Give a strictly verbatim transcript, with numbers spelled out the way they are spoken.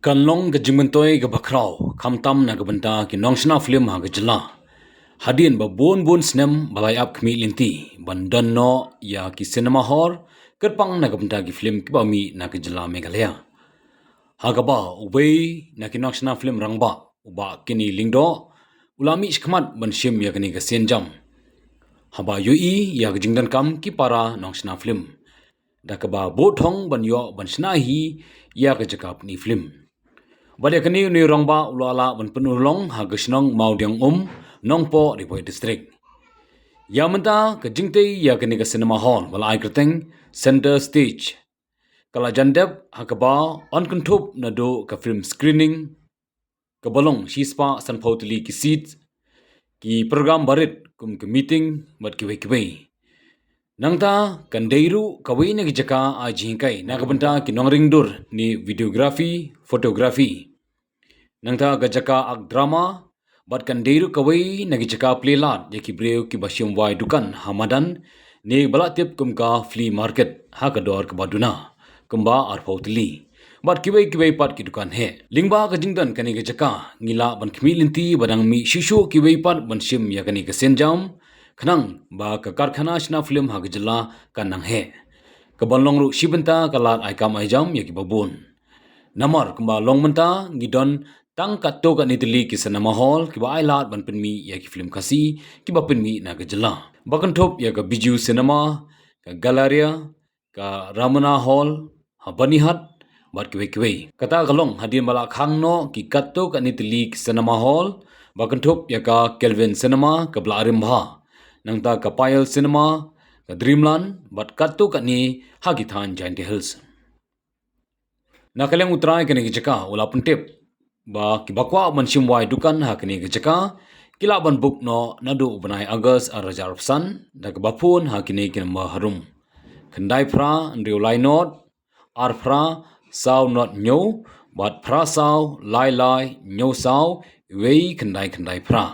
Kan long ka jingmyntoi kaba khraw, khamtam na ka bynta ki nongshna film ha ka jylla. Hadien ba bun bun snem ba la ïap khmih lynti ban don noh ïa ki cinema hall kyrpang na ka bynta ki film kiba mih na ka jylla Meghalaya. Ha kaba uwei na ki nongshna film rangbah, u Bah Kenny Lyngdoh, u la mih shakhmat ban shim ïa kane ka sienjam, haba ïohi ïa ka jingdonkam ki para nongshna film, da kaba buh thong ban ïoh ban shna hi ïa ka jaka pyni film. Bad ïa kane une u rangbah u la lah ban pynurlong ha ka shnong Mawdiangum, Nongpoh, Ri Bhoi District. Ïa mynta ka jingtei ïa kane ka cinema hall ba la ai kyrteng Center Stage, ka la jan dep, ha kaba yn kynthup naduh ka film screening kaba long shispah sanphew tylli ki seat, ki program barit kum ka meeting bad kiwei kiwei. Nangta kan dei ruh kawei na ki jaka ai jinghikai na ka bynta ki nongring dur ne videography, photography. Nangta ka jaka ak drama, bad kan dei ruh kawei na ki jaka plie lad ïa ki briew kiba shim wai dukan ha madan, ne ba la tip kum ka flea market ha ka dor kaba duna, kumba arphew tylli. Bad kiwei kiwei pat ki dukan heh. Lyngba ka jingdon kane ka jaka, ngi lah ban khmih lynti ba dang mih shuh shuh kiwei pat ban shim ïa kane ka sienjam, khnang ba ka karkhana shna film ha ka jylla kan nang heh. Kaban long ruh shi bynta ka lad ai kam ai jam ïa kiba bun. Namar kumba long mynta ngi don tang katto katne tylli ki cinema hall kiba ai lad ban pynmih ïa ki film Khasi kiba pynmih na ka jylla. Ba kynthup ïa ka Bijou Cinema, ka Galleria, ka Ramona Hall ha Byrnihat, bad kiwei kiwei. Kata ka long hadien ba la khang noh ki katto katne tylli ki cinema hall, ba kynthup ïa ka Kelvin Cinema kaba la rim bha, nangta ka Payal Cinema, ka Dreamland, bad katto katne ha ki thaiñ Jaintia Hills. Na ka liang U Trai kane ka jaka u la pyntip ba kiba kwah ban shim wai dukan ha kane ka jaka ki lah ban book noh naduh u bnai August ar hajar arphew san, da kaba phone ha kine ki number harum: khyndai phra hynriew lai nod, ar phra saw nod hynñiew, bad phra saw lai lai hynñiew saw, wei khyndai khyndai phra.